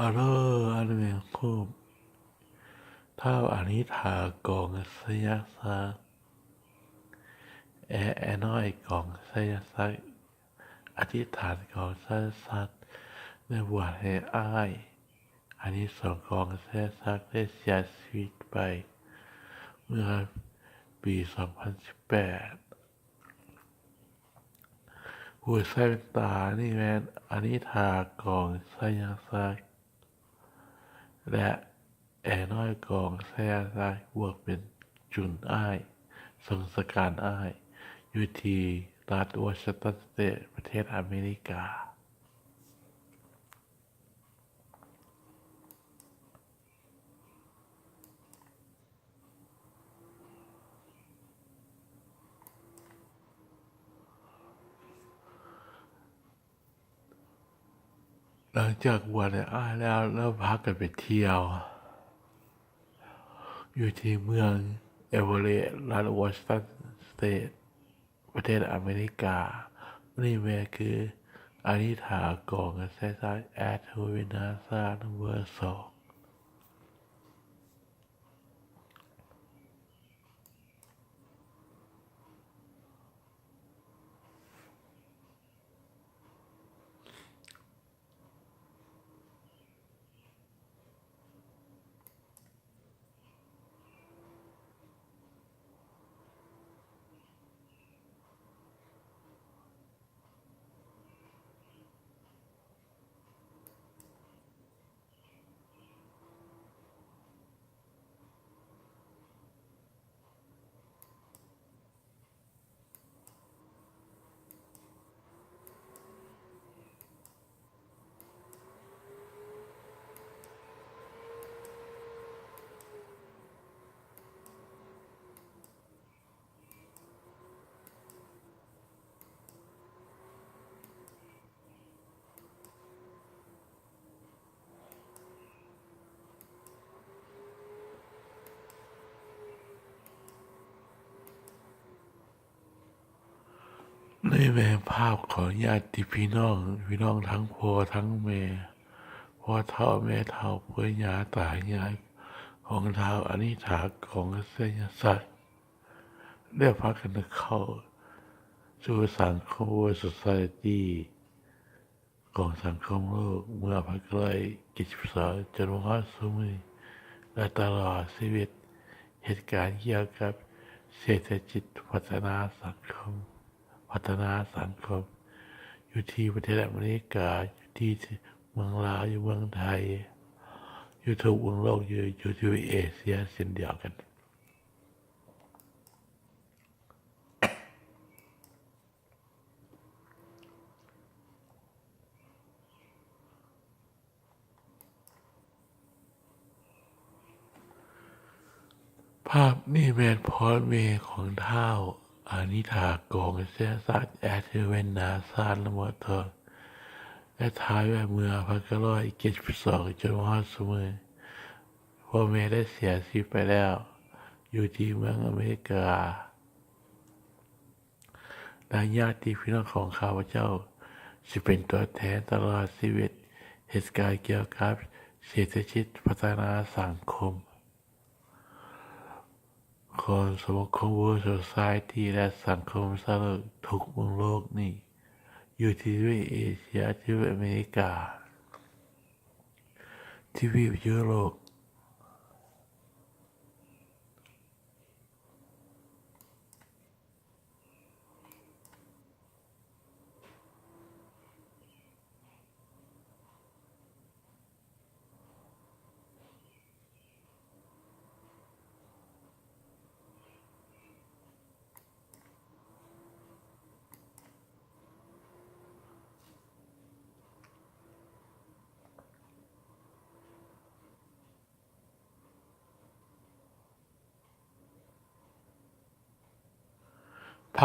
ອາໂລ ອັນແມ່ນຄູບ ທ້າວອານິຖາ ກອງໄຊຍະສັກ ແອ ແອນ້ອຍ ກອງໄຊຍະສັກ ອະທິຖານ ກອງໄຊຍະສັກ ໄດ້ບວດໃຫ້ອ້າຍ ອານິສົງ ກອງໄຊຍະສັກ ໄດ້ເສຍຊີວິດໄປເມື່ອປີສອງພັນສິບແປດ. ຜູ້ໃສ່ແວ່ນຕານີ້ແມ່ນອານິຖາ ກອງໄຊຍະສັກ ແລະ ແອນ້ອຍ ກອງໄຊຍະສັກ ບວກເປັນຈຸນອ້າຍ ສົ່ງສະການອ້າຍ ຢູ່ທີ່ລັດວໍຊິງຕັນສະເຕດ ປະເທດອາເມລິກາ. ຫຼັງຈາກບວດໃຫ້ອ້າຍແລ້ວ, ລາວພາກັນໄປທ່ຽວຢູ່ທີ່ເມືອງເອເວີເຣດ ລັດວໍຊິງຕັນສະເຕດ ປະເທດອາເມລິກາ. ນີ້ແມ່ນຄືອານິຖາ ກອງໄຊຍະສັກ ແອດເທເວນນາຊາ ນຳເບີສອງ. ນີ້ແມ່ນພາບຂອງຍາດຕິພີ່ນ້ອງ, ພີ່ນ້ອງທັງພໍ່ທັງແມ່, ພໍ່ເຖົ້າແມ່ເຖົ້າ, ປູ່ຍ່າຕາຍາຍຂອງທ້າວອານິຖາ ກອງໄຊຍະສັກ ໄດ້ພາກັນເຂົ້າສູ່ສັງຄົມ World Society ຂອງສັງຄົມໂລກເມື່ອພັນເກົ້າຮ້ອຍເຈັດສິບສອງ ຈົນມາຮອດຊຸມື້ນີ້ ແລະ ຕະຫຼອດຊີວິດເຮັດການກ່ຽວກັບເສດຖະກິດ ພັດທະນາສັງຄົມ, ພັດທະນາສັງຄົມ ຢູ່ທີ່ປະເທດອາເມລິກາ, ຢູ່ທີ່ເມືອງລາວ, ຢູ່ເມືອງໄທ, ຢູ່ທົ່ວເມືອງໂລກ, ຢູ່, ຢູ່ທີ່ເອເຊຍເຊັ່ນດຽວກັນ. ພາບນີ້ແມ່ນພໍ່ແມ່ຂອງທ້າວອານິຖາ ກອງໄຊຍະສັກ ແອດເທເວນນາຊາ ນຳເບີສອງ ໄດ້ຖ່າຍໄວ້ເມື່ອພັນເກົ້າຮ້ອຍເຈັດສິບສອງ ຈົນມາຮອດຊຸມື້ ພໍ່ແມ່ໄດ້ເສຍຊີວິດໄປແລ້ວ ຢູ່ທີ່ເມືອງອາເມລິກາ. ແລະ ຍາດຕິພີ່ນ້ອງຂອງຂ້າພະເຈົ້າ ຊິເປັນຕົວແທນຕະຫຼອດຊີວິດ ເຮັດການກ່ຽວກັບເສດຖະກິດ ພັດທະນາສັງຄົມຂອງສະມາຄົມ World Society ແລະ ສັງຄົມຊາວໂລກທຸກມຸມໂລກນີ້ ຢູ່ທີ່ທະວີບເອເຊຍ, ທະວີບອາເມລິກາ, ທະວີບຢູໂຣບ.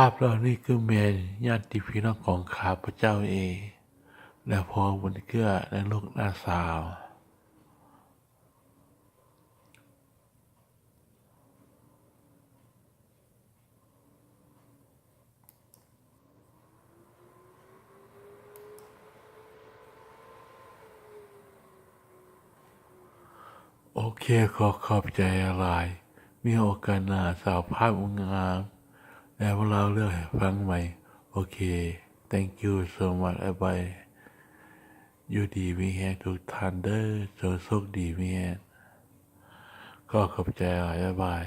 ພາບເຫຼົ່ານີ້ຄືແມ່ນຍາດຕິພີ່ນ້ອງຂອງຂ້າພະເຈົ້າເອງ ແລະ ພໍ່ບຸນເກື້ອ ແລະ ລູກນ້າສາວ. ເ ເຄ ຂໍຂອບໃຈຫຼາຍ. ມີໂອກາດໜ້າ ສາວພາບງາມ ແລ້ວມາເລົ່າເລື່ອງໃຫ້ຟັງໃໝ່. ໂອເຄ thank you so much. ບາຍບາຍ. ຢູ່ດີມີແຮງທຸກທ່ານເດີ. ຈົ່ງໂຊກດີມີແຮງ. ຂໍຂອບໃຈຫຼາຍ. ບາຍບາຍ.